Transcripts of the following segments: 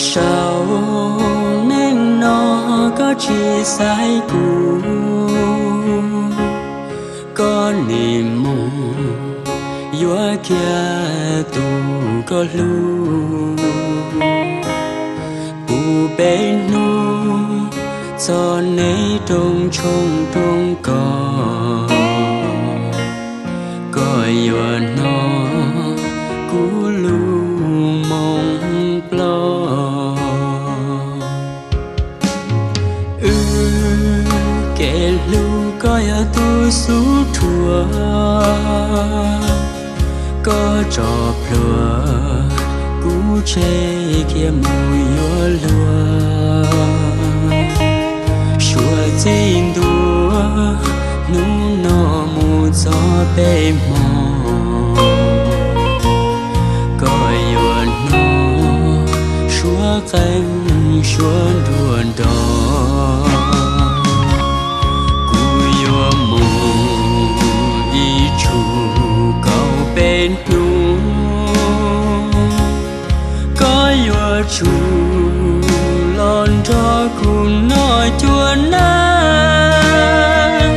Saum neej no koj tsis xaiv kuv, koj nim mus yuav kiag tus koj hlub. Puv peb hnub txog neb rooj tshoob rooj kos, koj yuav hnov kuv lub moo ploj. Wb kev hlub koj yog tus xub dhuav, koj tso plhuav kuv tseg kiag mus yuav luag. Suav txij ntua hnub no mus txog peb hmo, koj yuav hnov suab qeej suab nruab nrog. Kuv yuav mus ib tsug kaum peb hnub, koj yuav tsum los nrog kuv noj cua nag,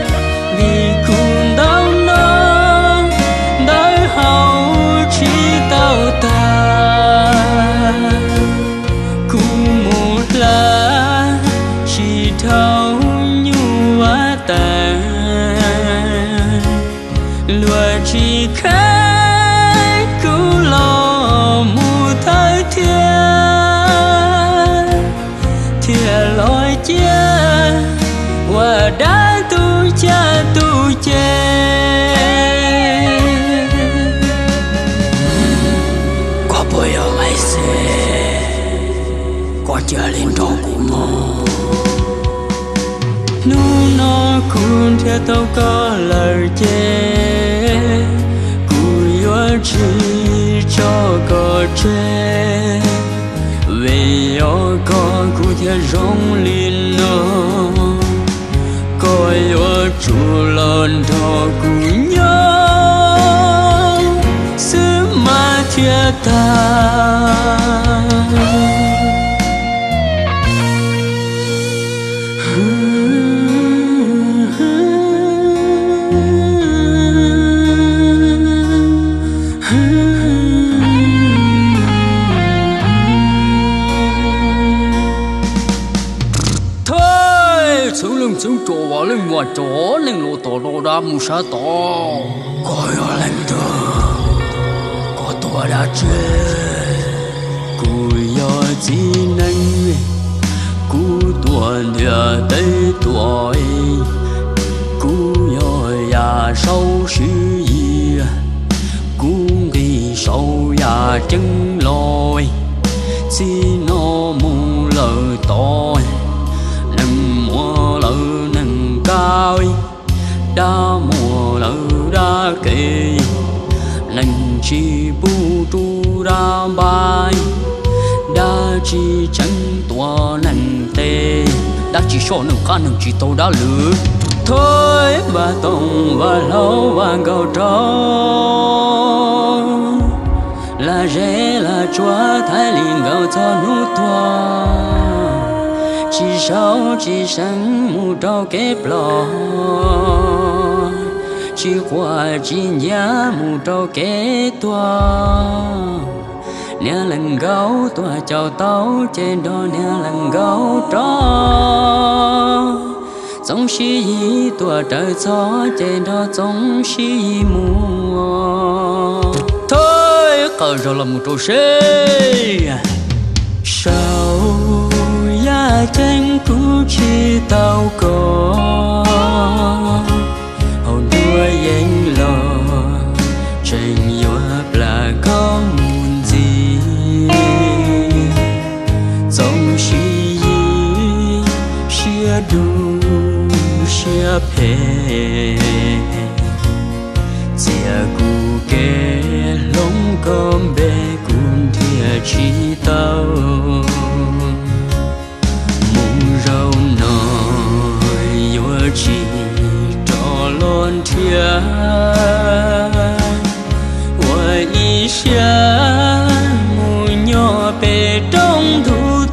vim kuv ntau no ntawv hauv tsis tau tag. Kuv mus hla tsis dhau nyuj vaj tas, luag tsis kheev kuv los mus thawj thiab, thiaj los cia ua dab tu caj tu ces. Koj puas yog Maiv Xis? Koj cia li nrog kuv mus. Hnub no kuv nrhiav tau koj lawm ces kuv yuav tsis tso koj tseg, vim yog koj kuv thiaj zoo li no. Koj yuav tsum los nrog kuv nyob xwb mas thiaj tag. Thawj, txhua leej txhua tus, vam leej vam tso, neeg los tom no dab mus sab tod. Koj yog leej twg? Koj tuaj dab tsi? Kuv yog txiv neej, kuv tuaj ntiaj teb tuaj. Kuv yog yaj saub sib yig, kuv nqis saum yaj ceeb los. Txij no mus lawm tod, neeg muaj lawm neeg kab, dab muaj lawm dab kev, neeg tsis pub rub dab npab. Dab tsis tseev tuam neeg tes, dab tsis soj neeg qab, neeg tsis tau dab lwm. Thawj, vaj toog vaj hlau vaj nkaus rau, lag zeb lag tsuag thaiv li nkaus txog hnub tuag. Tsis saub tsis seev mus rau kev ploj, tsis quaj tsis nciab mus rau kev tuag. Niag leej nkaub tuaj caum tau ces nrog niag leej nkaub rov. Txoov Sib Yig tuaj raws txog ces nrog Txoov Sib Yig mus. Thawj, qaws zog los mus rau seb. Saum yaj ceeb kuv tsis tau koj, hauv nruab yeeb los tseem yuav plam koj mus ntxiv. Txoov Sib Yig siab dub siab phem, txiav kuv kev hloov koj npe kuv nrhiav tsis tau. Mus zaum no yuav tsis rov los nrhiav, ua ib siab mus nyob pem roob ntug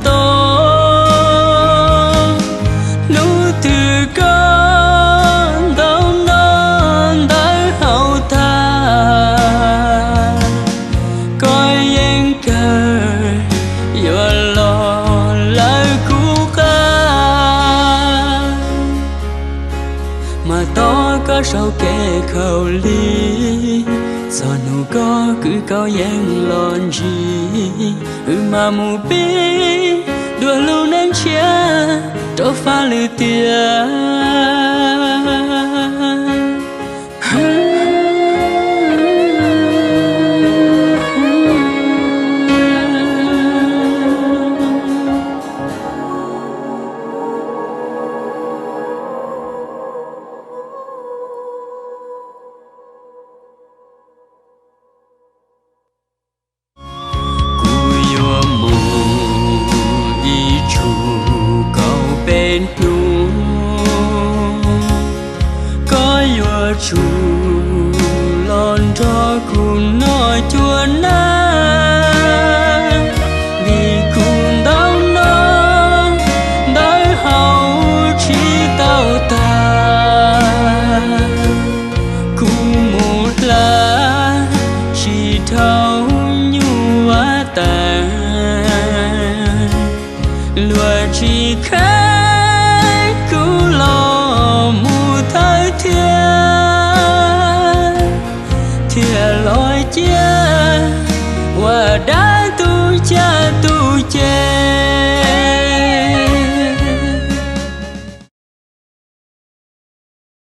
rau kev khaum lig. Txog hnub koj kwv koj yeej los ntsib, wb mam mus pib dua lub neej tshiab rau faj lwm tiam. Kuv yuav mus ib tsug kaum peb hnub, koj yuav tsum los nrog kuv noj cua nab, vim kuv ntaub no ntawv haus tsis tau tag. Kuv mus hla tsis dhau nyuj vaj tas, luag tsis kheev kuv los mus thawj thiab, thiaj los cia ua dab tu caj tu ce.